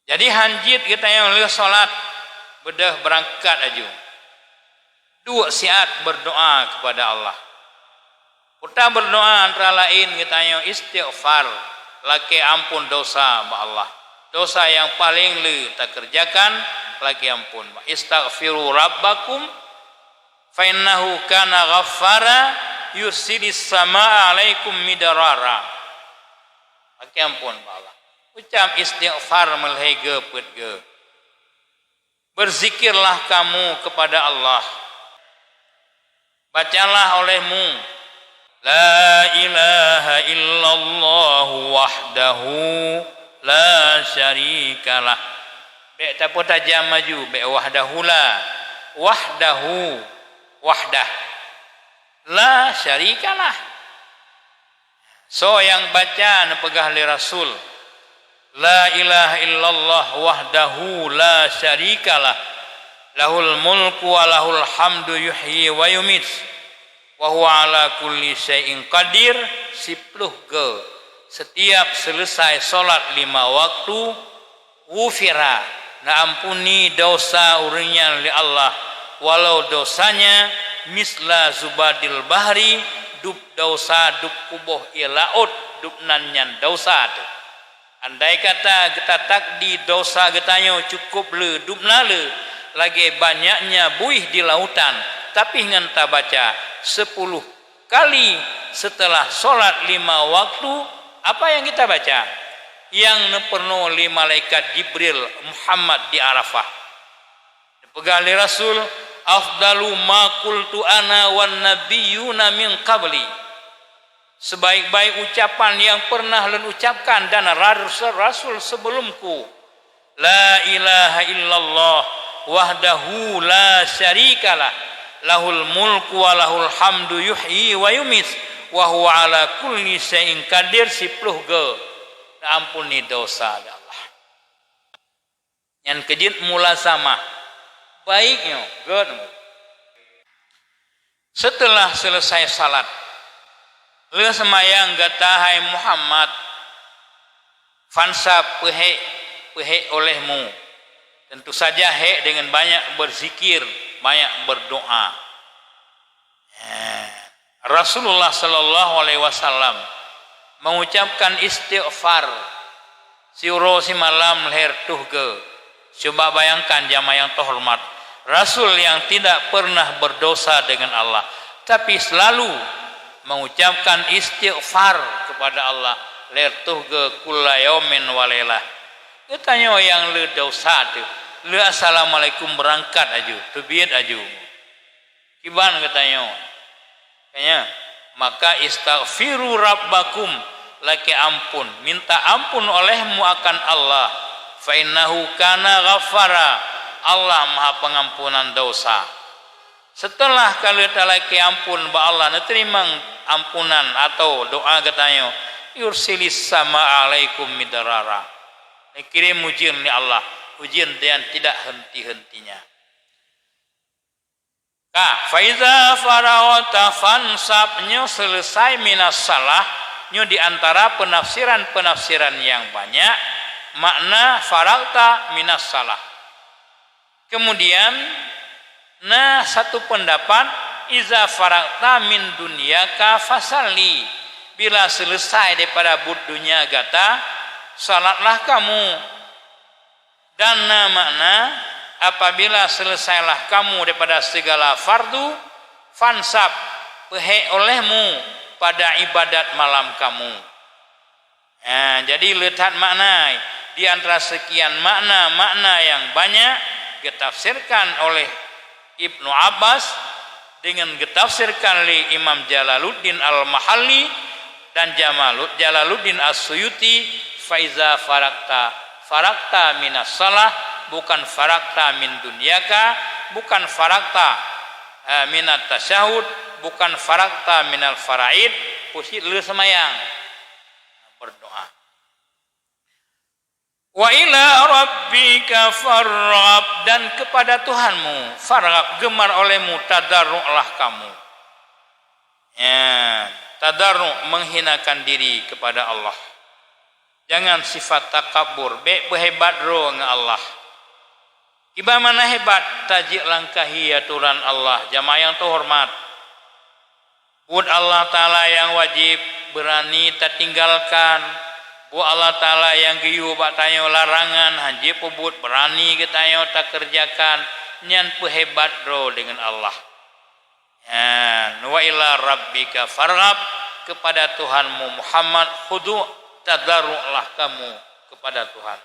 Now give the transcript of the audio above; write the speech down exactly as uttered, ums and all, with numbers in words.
Jadi hanjeuet geutanyoe lheueh salat beudôh beurangkat aju. Duek siat berdoa kepada Allah. Peue ta berdoa antara laén geutanyoe istighfar, lakée amphon dosa bak Allah. Dosa nyang paleng le takeureujakan, lakée amphon. Istaghfiru rabbakum fa innahu kana ghaffara yursilis samaa alaikum midrara. Lakée amphon bak Allah. Ucab istighfar meulhée geu peuet geu. Berzikirlah kamu kepada Allah. Bacalah olehmu, "La ilaha illallah wahdahu la syarikalah." Bék tapeutajam aju, bék wahdahu la. Wahdahu, wahdah. La syarikalah. Soe nyang baca neupeugah lé Rasul, "La ilaha illallah wahdahu la syarikalah, lahul mulku wa lahul hamdu yuhyi wa yumit, wa huwa ala kulli syai'in qadir," siploh geu, setiap selesai solat lima waktu, ghufira, neuampuni dosa ureuëng nyan lé Allah, walau dosanya misla zubadil bahri, dub dosa dub kuboh ié laôt, dub nan nyan dosa teuh. Andai kata geuta-takdi dosa geutanyoe cukup le dub na le, lagée banyaknya buih di lautan, tapi ngon tabaca sepuluh kali setelah solat lima waktu, apa nyang geuta baca? Nyang neupeurunoe lé malaikat Jibril, Muhammad di Arafah. Neupeugah lé Rasul, "Afdalu ma qultu ana wan nabiyyuna min qabli." Sebaik-baik ucapan nyang pernah lôn ucapkan dan rasul-rasul sebelumku, "La ilaha illallah wahdahu la syarikalah, lahul mulku wa lahul hamdu yuhyi wa yumit, wa huwa ala kulli syai'in qadir," siploh geu, neuampuni dosa lé Allah. Nyan keujeuet mula sama. Baik nyoe, gét. Seuteulah seuleusai salat, lheueh seumayang gata, hai Muhammad, fansab, peuhék, peuhék olehmu. Tentu saja hék deungon banyak beuzikir, banyak beurdoa. Eh, Rasulullah sallallahu alaihi wasallam mengucapkan istighfar siuroe simalam lhèe reutôh geu. Cuba bayangkan jamaah nyang teuhoreumat, Rasul yang tidak pernah berdosa dengan Allah, tapi selalu mengucapkan istighfar kepada Allah lhèe reutôh geu, kulla yaumin wa lailah. Geutanyoe nyang le dosa teuh, le assalamualaikum beurangkat aju, teubiet aju. Kiban geutanyoe. Kanya, maka istaghfiru rabbakum, lakèe amphon, minta amphon olehmu akan Allah, fa innahu kana ghaffara, Allah Maha Pengampunan dosa. Seuteulah ka lheueh talakèe amphon bak Allah, neuteurimong ampunan atau doa geutanyoe, yursilis samaa alaikum midrara. Neukirém ujeuen lé Allah, ujeuen dan tidak henti-hentinya. Ka, faiza faraghta fansab, nyoe seuleusai minas shalah, nyoe di antara peunafsiran-peunafsiran nyang banyak, makna faraghta minas shalah. Kemudian, na satu peundapat, iza faraghta min dunyaka fasalli, bila seuleusai daripada buet dunya gata, salatlah kamu. Dan na makna, apabila seuleusailah kamu daripada sigala fardu, fansab, peuhék olehmu pada ibadat malam kamu. Ha, jadi le that makna, di antara seukian makna-makna nyang banyak geutafsirkan oleh Ibnu Abbas deungon geutafsirkan lé Imam Jalaluddin Al-Mahalli dan Jamalu-, Jalaluddin As-Suyuti, "Faiza faraghta, faraghta minas shalah, bukan faraghta min dunyaka, bukan faraghta, eh, minat tasyahud, bukan faraghta minal faraid," peusit le seumayang. Berdoa. "Wa ila rabbika farghab," dan kepada Tuhanmu, farghab, gemar olehmu, tadarruklah kamu. Ya, tadarruk, menghinakan diri kepada Allah. Jangan sifat takabur, bék peuhebat droe ngon Allah. Kiban manah hebat, tajeuet langkahi atoran Allah, jamaah nyang teuhoreumat. Buet Allah Taala nyang wajéb, beurani tatinggalkan. Buet Allah Taala nyang geuyue bak tanyoe larangan, hana jipeubuet, beurani geutanyoe takeureujakan, nyan peuhebat droe deungon Allah. Nyan, "Wa ila rabbika farghab," kepada Tuhanmu Muhammad khudu', tadarru'lah kamu kepada Tuhan.